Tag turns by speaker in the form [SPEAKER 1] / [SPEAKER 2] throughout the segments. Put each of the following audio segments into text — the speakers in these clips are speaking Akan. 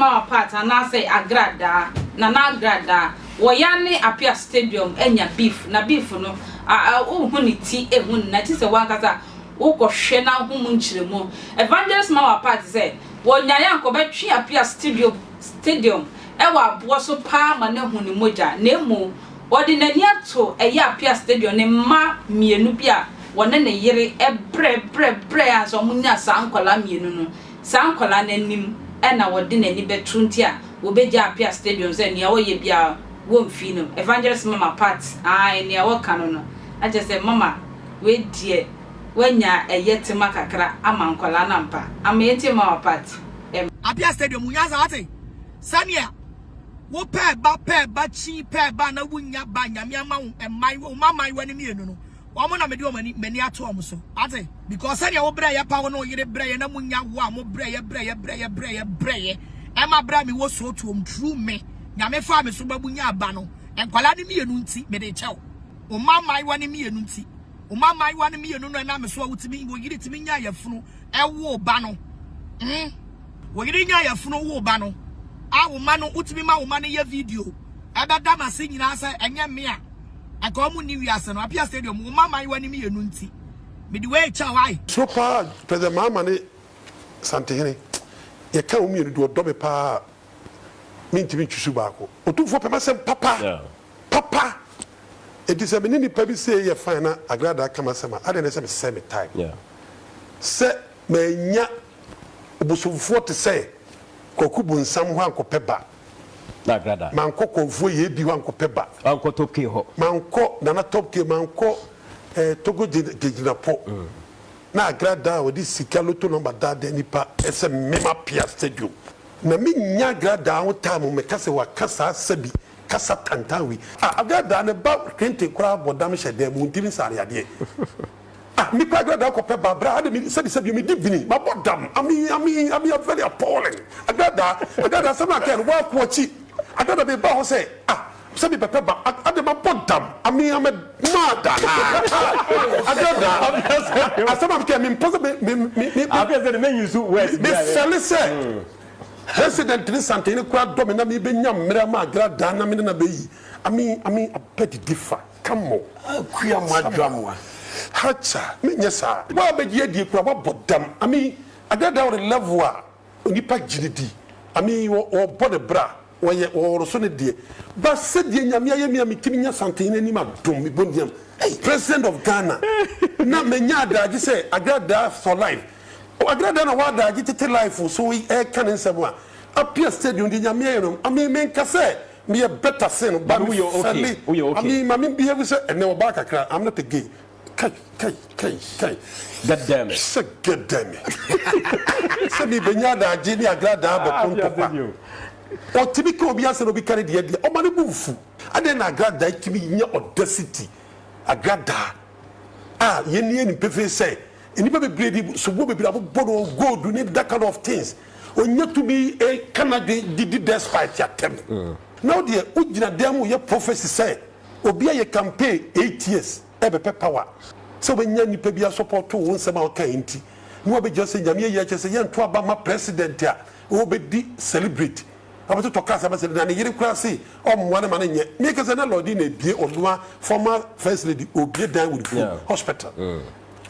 [SPEAKER 1] Mama Pat anaasɛ Agradaa, Nana Agradaa, wɔ Yane Appiah Stadium anya beef, na beef no, a, a, wonhu ne ti, ehu ne nan, gye sɛ w'ankasa wokɔhwɛ na wohu mu nkyerɛmu. Evangelist Mama Pat sɛ, wɔnyae a anka ɔbɛtwe Appiah Studio, Stadium wɔ aboɔ so paa ma no ahu ne mogya, na mmom ɔde n'ani ato ɛyɛ Appiah Stadium ne mma mmienu bi a wɔne ne yere brɛ brɛ brɛ ansa wɔnyaa saa nkwadaa mmienu no. Saa nkwadaa no anim na wɔde n'ani bɛto nti a wɔbɛgya Appiah Stadium sɛ nea ɔyɛ biara wɔmfii no. Evangelist Mama Pat, ae, nea wɔka no no, na kyerɛ sɛ Mama wei deɛ woanya ɛyɛ tema kakra ama nkwadaa no ampa. Ama yɛntie Mama Pat.
[SPEAKER 2] Appiah Stadium, wo nyansa wate? Sɛnea wo pɛɛ ba pɛɛ ba kyi pɛɛ ba na wunya ba Nyame ama wo mman wo mma mmaayewa no mmienu no, wɔn na mede wɔn ani m'ani ato wɔn so. Wate? Because sɛnea wo brɛ yɛ pa wo ne wo yere brɛ yɛ na munya wo a mo brɛ yɛ brɛ yɛ brɛ yɛ brɛ yɛ brɛ yɛ ɛma brɛ a mewɔ sootuom through me Nyame faa me so ba munya ba no nkwadaa no mmienu nti mede kyɛw wo mma mmaayewa no mmienu nti wo mma mmaayewa no mmienu no ɛnam me so a wotumi wo yere tumi nya yafunu ɛwo ba no mm wo yere nya yafunu wo ba no a wo ma no wotumi ma wo ma no yɛ video ɛbɛda m'ase nyinaa sɛ ɛnyɛ me a ɛka ɔmo nni wiase no Apia Stadium wo mma mmaayewa no mmienu nti mede wei kyɛ wo ae.
[SPEAKER 3] Suro paa President Mahama ne Santehene yɛka wɔn mmienu deɛ ɔdɔ me paa a mentumi ntwi so baako. Otumfoɔ pɛ m'asɛm papa papa enti sɛ me ne nipa bi sei yɛ fine na Agradaa ka m'asɛm a adɛn na ɛsɛ mesɛe me time sɛ mannya obosomfoɔ te sɛ Kwaku Bonsam hɔ ankɔpɛ ba. Mankɔ Kɔmfoɔ Yebi hɔ ankɔpɛ ba.
[SPEAKER 4] Mankɔ Top K hɔ.
[SPEAKER 3] Mankɔ Nana Top K, mankɔ eh, Togo Gyinapo. Na Agradaa a wɔde sika lotto number daadaa nipa sɛ mema Pia Stadium. Na mennya Agradaa ho time mmɛka sɛ waka saa sɛbi kasa tantan wei. Ah, Agradaa ne ba Clinton koraa bɔ dam hyɛ dan mu, ɔntimi nsa adeɛ. Ah me kura agradaa kɔ pɛ ba bra ade me sɛbi sɛbi me di bini ma bɔ dam I mean I mean I mean I'm very appalling agradaa agradaa asɛm na akɛn wa ko akyi agradaa me ba hɔ sɛ ah sɛ me bɛpɛ ba ade ma bɔ dam I mean I'm a mad anaa agradaa asɛm a mekɛ me mpɛ sɛ me me me me me fɛle sɛ president ne santene kura dɔ me na me bɛ nya mmerɛ ama agradaa na me ne na bɛ yi I mean I mean abɛ didi fa. Ka mo.
[SPEAKER 5] Akua mo adwamoa.
[SPEAKER 3] Hacha, menyɛ saa. Wo a bɛgye adie koraa woabɔ dam. I mean, adeɛ da wɔ ne level a onipa gye no di. I mean, ɔrebɔ ne bra, ɔyɛ, ɔreso ne deɛ. But sɛdeɛ Nyame ayɛ me a metumi nya Santehene anim adom, mebɔ nnuam, President of Ghana, na manya adaagye sɛ Agradaa for life. Agradaa na wɔ adaagye tete life so ɛreka ne nsɛm a, Appiah Stadium deɛ Nyame ayɛ no, I mean, menka sɛ Meyɛ better sen no but me fɛle I mean ma me behave sɛ ɛnɛ ɔbaa kakra I'm not a gay kai kai kai kai sɛ gɛdɛme sɛ me bɛnya adaagye ne agradaa bɛko ntɔkwa ɔtumi ka obi asɛm na obi ka ne deɛ deɛ ɔma ne bo nfu adɛn na agradaa tumi nya audacity agradaa a yɛn ni yɛnim pefee sɛ nnipa bebree de soboɔ bebree abobɔ no gold ne that kind of things Ɔnya tumi ka n'adwene de di despite atɛm. Na wo deɛ wo gyina dan mu yɛ prophecy sɛ obi ayɛ campaign 8 years ɛbɛpɛ power sɛ ɔbɛnya nipa bi asupporto wo nsɛm a wokaeɛ nti na wabɛgyina sɛ Nyame ayi akyerɛ sɛ yɛnto aba mma president a ɔbɛdi celebrate abɛtotɔ cars ama celebrate na ne yere koraa se ɔmmoa no ma no nyɛ. Meka sɛ na Lordina abie ɔnoa former first lady ɔbie dan wɔ ne kurom hospital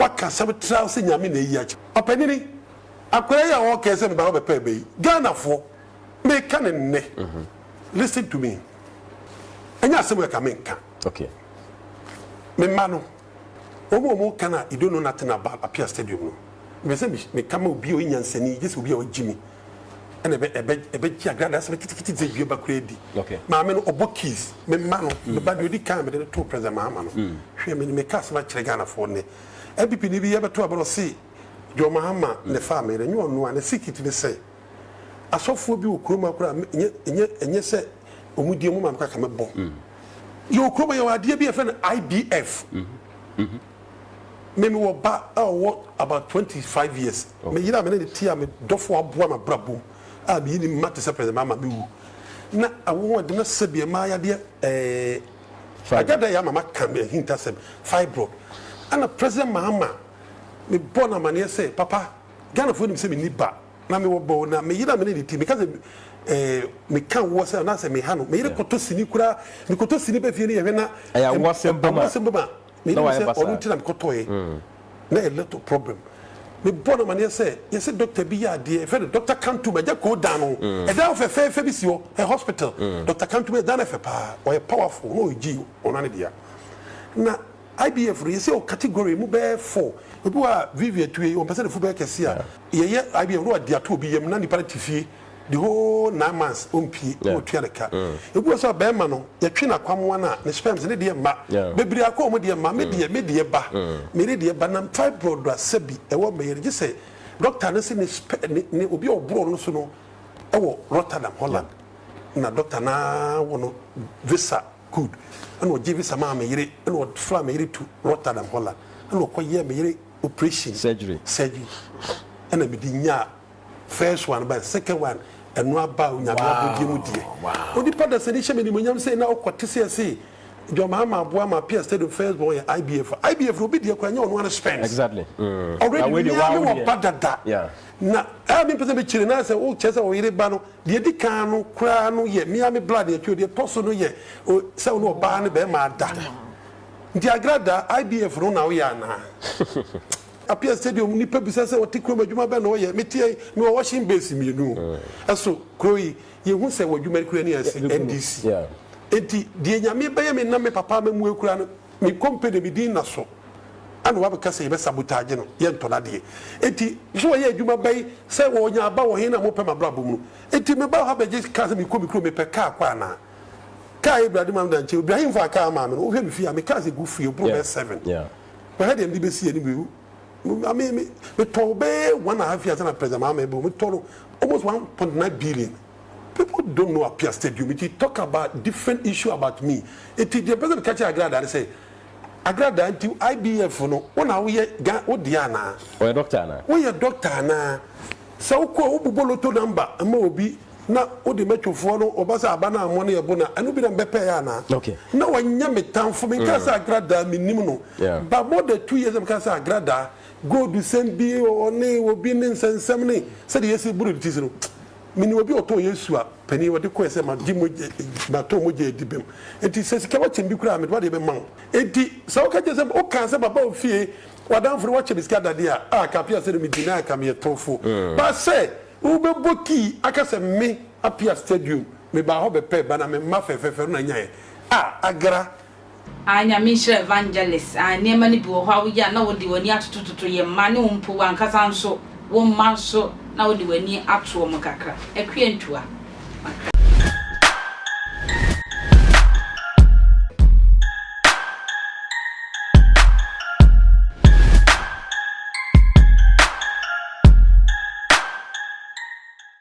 [SPEAKER 3] waka asɛm tra sɛ Nyame na ayi akyerɛ. Ɔpanyini Akwadaa yi a ɔɔkɛɛ sɛ meba hɔ bɛpɛ ɛbɛ yi, Ghanafoɔ, meka no nnɛ, listen to me, ɛnyɛ asɛm wei ka menka.
[SPEAKER 4] Okay.
[SPEAKER 3] Me mma no, wɔn a wɔn ka no a you don't know nothing about Apia Stadium no, mepɛ sɛ meka ma obi a ɔyɛ nyansani, gye sɛ obi a wagye mi, ɛna ɛbɛ ɛbɛ ɛbɛgye agradaa asɛm kitikiti sɛ dua ba koraa di.
[SPEAKER 4] Okay.
[SPEAKER 3] Maame no ɔbɔ keys, me mma no, me ba deɛ ɔdi kan a mede no too President Mahama no, hwɛ me meka asɛm akyerɛ Ghanafoɔ nnɛ, NPP ni bi yɛbɛto aba no ɔse John Mahama na ɛfaa me yere, ɛnyɛ ɔno a, ne secret ne sɛ, asɔfoɔ bi wɔ kurom ha koraa ɛnyɛ ɛnyɛ ɛnyɛ sɛ wɔn di wɔn maame koraa ka mɛbɔ. Yɛwɔ kurom ha yɛwɔ adeɛ bi a yɛfrɛ no IBF. Me mewɔ ba a ɔwɔ about 25 years. Me yere a me ne ne te a me dɔfo aboa m'abrabɔ mu a meyi ne mma te sɛ President Mahama mewu. Na awoɔ de na sɛbi mmaa yadeɛ ɛɛ agada yɛ ama maka me ahintasɛm fibroid. Ɛna President Mahama mebɔɔ no amaneɛ sɛ, Papa, Ghanafoɔ nim sɛ menni ba, na mewɔ ba o, na me yere a me ne no te, meka sɛ eh, meka woɔ sɛ anaasɛ meha no. Me yere kɔtɔ sini koraa, mekɔtɔ sini ba fie no yɛhwɛ na
[SPEAKER 4] Ɛyɛ awoasɛm bam a,
[SPEAKER 3] awoasɛm bam a, me
[SPEAKER 4] na
[SPEAKER 3] yere
[SPEAKER 4] wayɛ
[SPEAKER 3] hu sɛ
[SPEAKER 4] basaa.
[SPEAKER 3] ɔno nti na mekɔtɔeɛ. Na ɛyɛ little problem. Mebɔɔ no amaneɛ sɛ yɛse dɔkta bi yɛ adeɛ, yɛfrɛ no Dɔkta Kantum, agya koo dan no ho. Ɛdan fɛfɛɛfɛ bi si hɔ, ɛyɛ hospital. Dɔkta Kantum, ɛdan no yɛ fɛ paa, ɔyɛ powerful, na ɔyɛ G, ɔno ara ne dea. Na IBF no yɛsɛ wɔ category mu bɛyɛ four. Obi wɔ hɔ a Vivian tue yi ɔmpɛ sɛ ne fu bɛyɛ kɛse a yɛyɛ IBF na wadi ato obi yam na nipa no te fie the whole 9 months ɔmpie na wɔtua ne ka. Obi wɔ sɛ bɛrima no yɛtwe n'akwamoa no a ne sperms ne deɛ mma. Bebree akɔ wɔn deɛ mma me deɛ me deɛ ba me yere deɛ ba na fibroid a sɛbi ɛwɔ me yere gye sɛ doctor no se ne sper ne ne obi a ɔboro no so no ɛwɔ Rotterdam Holland na doctor no ara wɔ no visa Good. Ɛna ɔgye visa maa me yere, ɛna ɔflaa me yere to Rotterdam, Holland. Ɛna ɔkɔyɛɛ me yere operation.
[SPEAKER 4] Surgery.
[SPEAKER 3] Surgery. Ɛna mede nyaa first one bae, second one, ɛno aba a Onyame abɔdeɛ mu deɛ. Onipa dasani hyɛ me animuonyam sei na ɔkɔ te sɛ yɛse John Mahama aboa ma Appiah Stadium first born yɛ IBF a. IBF no obi deɛ koraa nyɛ ɔno ara ne sperms.
[SPEAKER 4] Exactly. Mm. Na
[SPEAKER 3] Already
[SPEAKER 4] wei
[SPEAKER 3] me
[SPEAKER 4] deɛ
[SPEAKER 3] ara
[SPEAKER 4] waa wo
[SPEAKER 3] mewɔ
[SPEAKER 4] deɛ.
[SPEAKER 3] ba dada.
[SPEAKER 4] Yeah.
[SPEAKER 3] Na ɛa mempɛ sɛ mekyerɛ na sɛ wokyerɛ sɛ ɔyere ba no Deɛ ɛdi kan no koraa no yɛ me ara me blood na ɛtwe o, deɛ ɛtɔ so no yɛ o sɛ wo ne ɔbaa ne barima ada. Nti Agrada, IBF no na woyɛ anaa? Apia Stadium nnipa bisa sɛ ɔte kurom adwuma bɛn na ɔyɛ? Mete ha yi, mewɔ washing base mmienu o. Ɛso kuro yi, yɛhu sɛ w'adwuma no koraa ni ase, NDC. Enti deɛ Nyame bɛyɛ me na me papa amammue koraa no, Me company me din nna so ɛna wabɛka sɛ yɛbɛ sabotage no yɛntɔ nadeɛ enti sɛ ɔyɛ adwuma bɛn sɛ ɔnya aba wɔ he na mopɛ mabrabɔ mu no enti meba ha bɛgye car sɛ mekɔ me kurom mepɛ car kɔ anaa car yɛ Ibrahim ma nkyɛ Ibrahim fa car maa me no wohwɛ me fie a me cars egu fie boro bɛyɛ 7 bɛhwɛ deɛ mede bɛsi anim me me metɔn bɛyɛ 1.5 years na president Mahama ɛbɔ metɔ no almost 1.9 billion. People don't know Appiah Stadium nti talk about different issue about me nti deɛ mpɛ sɛ meka kyerɛ Agradaa ne sɛ Agradaa nti IBF no wo na woyɛ Ga wo deɛ anaa?
[SPEAKER 4] Ɔyɛ doctor anaa?
[SPEAKER 3] Woyɛ doctor anaa? Sɛ wokɔ a wobobɔ lotto number ma obi na wode mɛtwofoɔ no ɔba sɛ aba no ammɔ no yɛ bo na ɛno bi na mebɛpɛeɛ anaa?
[SPEAKER 4] Okay.
[SPEAKER 3] Na wanyɛ me tamfo menkaa sɛ Agradaa mennim no
[SPEAKER 4] Yeah.
[SPEAKER 3] but more than 2 years na mekaa sɛ Agradaa gold sɛm bi ɔne obi ne nsɛnsɛm ne sɛdeɛ yɛsi boro ne ti so no Menim obi a ɔtɔn Yesu a panin ɔde kɔɛ sɛ magye mogya matɔn mogya adi bem enti sɛ sika wakyɛm bi koraa a mede w'adeɛ bɛma wo enti sɛ woka kyerɛ sɛ wokaa sɛ maba wo fie w'adamfo no wakyɛ me sika dadeɛ a ah Kapia sɛ no me deny ka meyɛ torofo but sɛ wobɛbɔ key aka sɛ me Apia stadium mebaa hɔ bɛpɛɛ ba na me mma fɛfɛɛfɛ no na nyaeɛ ah Agra.
[SPEAKER 1] Ah Nyame nhyira Evangelist ah nneɛma no bi wɔ hɔ a woyɛ a na wode w'ani atotototo yɛn mma ne wo mpo w'ankasa nso wo mma nso na wode w'ani ato wɔn kakra Akua Ntua makra.